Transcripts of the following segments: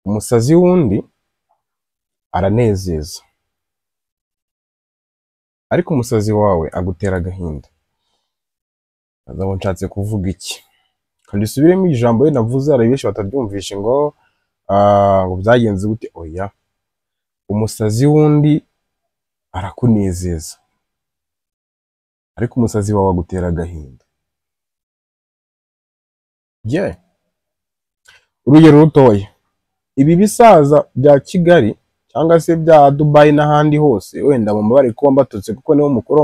Umusazi wundi aranezeza, ariko umusazi wawe agutera agahinda. Ngo nshatse kuvuga iki? Kandi usubiremo ijambo we navuze, hari benshi bataryumvishe ngo ngo byagenze gute? Oya, umusazi wundi arakunezeza, ariko umusazi wawe agutera agahinda. Yeah. Urugero rutoya, ibi bisaza bya Kigali cyangwa se bya Dubai n'ahandi hose, wenda mumbabarire kuba mbatutse, kuko niho mukura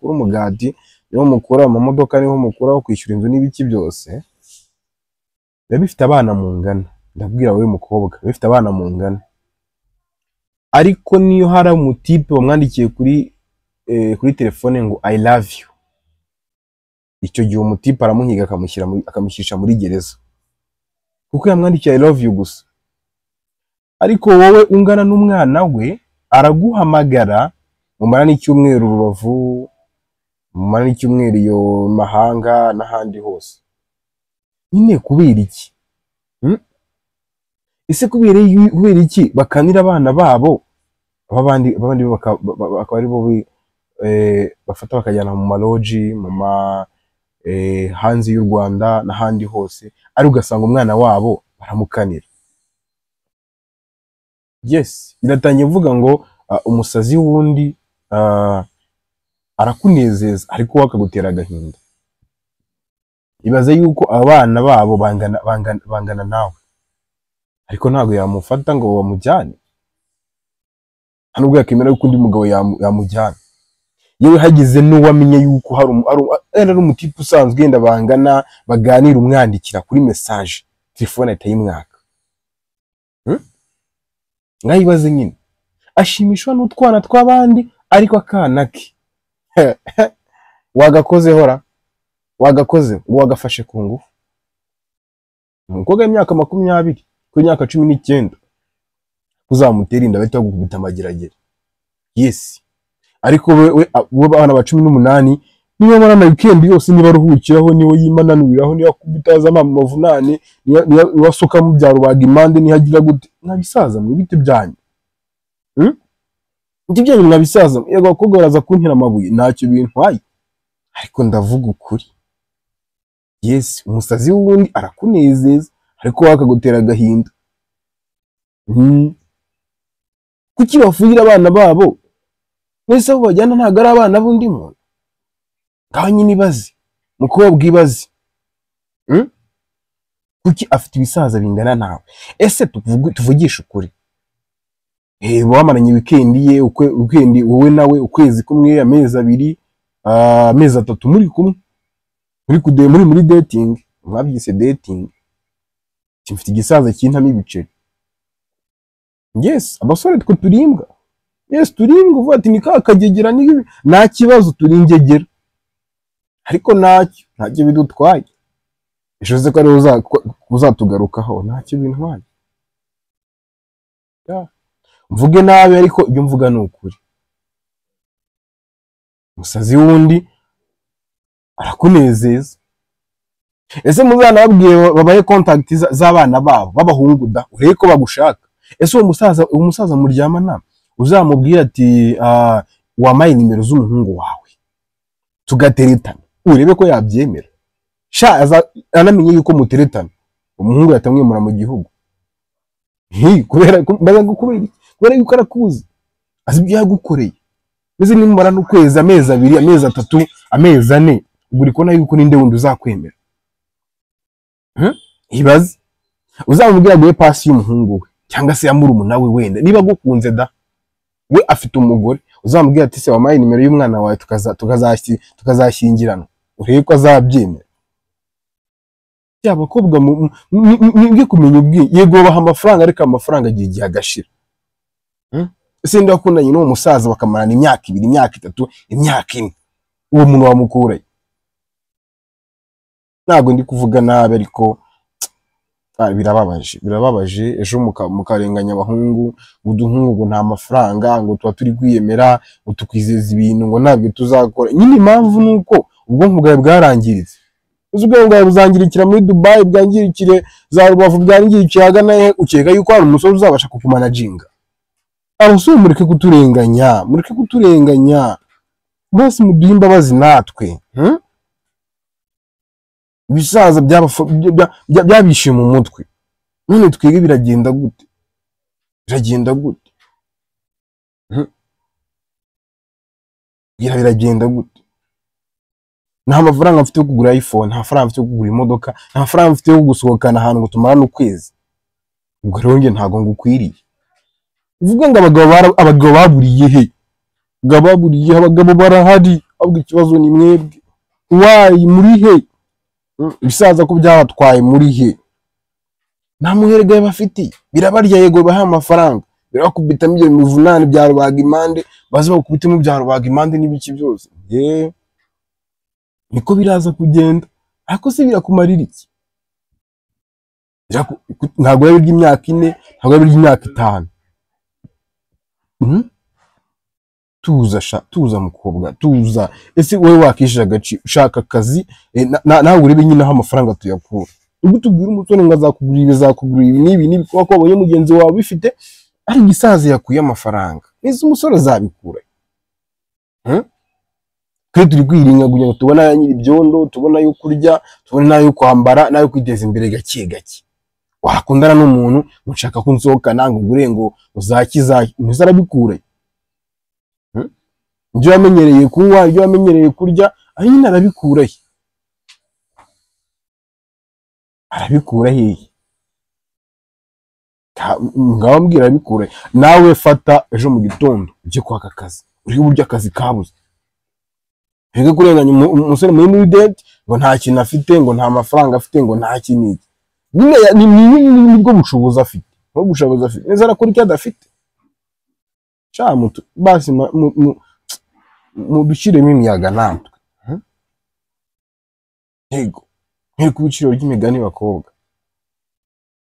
umugati, niho mukura amamodoka, niho mukura aho kwishyura inzu n'ibiki byose, biba bifite abana mungana. Ndabwira wowe mukobwa, biba bifite abana mungana, ariko niyo hari umutipe wamwandikiye kuri telefone ngo "I love you", icyo gihe umutipe aramuhiga, akamushyisha muri gereza kuko yamwandikiye "I love you" gusa. Ariko wowe ungana n'umwana we, araguhamagara, mumara n'icyumweru Rubavu, mumara n'icyumweru iyo mahanga n'ahandi hose nyine. Kubera iki? Ese kubera iki bakanira abana babo, abandi bakaba ari bo bafata bakajyana mu maloji, mu ma hanze y'u Rwanda n'ahandi hose, ari ugasanga umwana wabo baramukanira? Yes, biratangiye mvuga ngo umusazi wundi arakunezeza, ariko we akagutera agahinda. Ibaze yuko abana babo bangana nawe, ariko ntabwo yamufata ngo bamujyane, nta nubwo yakemera yuko undi mugabo yamujyana. Yewe, hagize n'uwamenye yuko hari ari umutipe usanzwe wenda bangana, baganira, umwandikira kuri message, telefone ahita ayimwaka. Ngaho ibaze nyine, ashimishwa n'utwana tw'abandi, ariko akana ke wagakozeho ra, wagakoze ngo wagafashe ku ngufu. Umukobwa w'imyaka 20 ku myaka 19 uzamutera inda, bahita bagukubita amageragere. Yes, ariko we abana ba 18 niba marana weekend yose, niba aruhukiraho, niwe yimananuriraho, niba akubita azamo amavunane, niba asukamo bya rubaga impande, niyo agira gute. Mwabisaza mwe, ibiti byanyu, Ibiti byanyu mwabisaza mwe. Yego, abakobwa baraza kuntera amabuye, ntacyo bintwaye, ariko ndavuga ukuri. Yes, umusazi w'uwundi arakunezeza, ariko we akagutera agahinda. Kuki bafuhira abana babo? Mwese abo bajyana ntabwo ari abana b'undi muntu? Ngaho nyine ibaze, mukobwa, ibaze. Kuki afite ibisaza bingana nawe? Ese tuvugishe ukuri, wamaranye weekend ye, weekend wowe nawe, ukwezi kumwe, amezi 2, amezi 3, muri kumwe, muri dating, mwabyise dating. Mfite igisaza kintamo ibiceri. Yes, abasore twe turi imbwa. Yes, turi imbwa. Uvuga ati ni ka kagegera, ni nta kibazo, turi ingegera, ariko ntacyo bidutwaye. Ejo se ko ariwe uzatugarukaho? Ntacyo bintwaye. Yeah. Mvuge nabi, ariko ibyo mvuga ni ukuri. Umusazi wundi arakunezeza. Ese muzanababwiye babahe contact z'abana babo b'abahungu da, urebe ko bagushaka? Ese uwo musaza muryamana, uzamubwira ati "Wampaye nimero z'umuhungu wawe tugateretana", urebe ko yabyemera. Sha, anamenye yuko muteretana, umuhungu yatamwimura mu gihugu. Hi, kubera mbaza ngo kubera iki? Kubera yuko arakuzi, azi ibyo yagukoreye. Mbese nimumara n'ukwezi, amezi 2, amezi 3, amezi 4, ubwo uri kubona yuko ninde wundi uzakwemera? Ibaze uzamubwira aguhe pasi y'umuhungu we cyangwa se ya murumuna we, wenda niba agukunze da. We afite umugore, uzamubwira ati "Se wampaye nimero y'umwana wawe tukazashyingiranwa", urebe ko azabyemera. Ya abakobwa, mwige kumenya ubwenge. Yego, babaha amafaranga, ariko amafaranga agira igihe agashira. Ese ninde wakundanye n'uwo musaza bakamarana imyaka 2, imyaka 3, imyaka 4? Uwo muntu wamukuraye? Ntabwo ndi kuvuga nabi, ariko birababaje, birababaje. Ejo mukarenganya abahungu, ngo uduhungu ngo nta mafaranga, ngo tuba turi kwiyemera, ngo tukwizeza ibintu, ngo ntabwo tuzakora nyine. Impamvu ni uko ubwonko bwawe bwarangiritse. Uzi ubwenge bwawe buzangirikira muri Dubai, bwangirikire za Rubavu, bwangirikire ahagana he? Ukeka yuko hari umusore uzabasha kukumanaginga? Abasore mureke kuturenganya, mureke kuturenganya, bose muduhe imbabazi natwe. Ibisaza byabishe mu mutwe, none twige biragenda gute? Biragenda gute? Biragenda gute? Nta mafaranga mfite yo kugura iPhone, nta mafaranga mfite yo kugura imodoka, nta mafaranga mfite yo gusohokana ahantu ngo tumarane ukwezi. Ubwo rero njye ntabwo ngukwiriye. Uvuga ngo abagabo baburiye he? Abagabo baburiye, abagabo barahari, ahubwo ikibazo ni mwebwe. Why muri he? Ibisaza ko byabatwaye muri he? Nta muherwe bafite, birabarya yego baha amafaranga, birabakubitamo ibyo mivunane bya rubaga impande, baze bakubitemo bya rubaga impande n'ibiki byose. Ye niko biraza kugenda, ariko se birakumarira iki? Ntabwo yabirya imyaka 4, ntabwo yabirya imyaka 5. Tuza sha, tuza mukobwa, tuza. Ese wowe wakishije agaciro, ushaka akazi, nawe urebe nyine aho amafaranga tuyakura. Ubwo tubwira umusore ngo azakugurira ibi, azakugurira ibi n'ibi n'ibi, kuko wabonye mugenzi wawe bifite, ari igisaza yakuye amafaranga. Ese umusore azabikura? Twe turi kwiringa kugira ngo tubone aya nyiri ibyondo, tubone ayo kurya, tubone n'ayo kwambara, n'ayo kwiteza imbere gake gake. Wakundana n'umuntu ngo nshaka ko nsohokana, ngo ugure ngo uzakiza, mbese arabikura? Ibyo wamenyereye kunywa, ibyo wamenyereye kurya, aho nyine arabikura he? Arabikura hehe? Ngaho mbwira arabikura he? Nawe fata ejo mu gitondo ujye kwaka akazi, uriho uburyo akazi kabuze. Reka kurenganya umusore muri date ngo nta kintu afite, ngo nta mafaranga afite, ngo nta kintu iki. Nyine nibwo bushobozi afite, nibwo bushobozi afite. Neza arakora icyo adafite. Sha mutu basi mudushyiremo imiyaga natwe. Yego, nkiri ku biciro by'imigani bakobwa.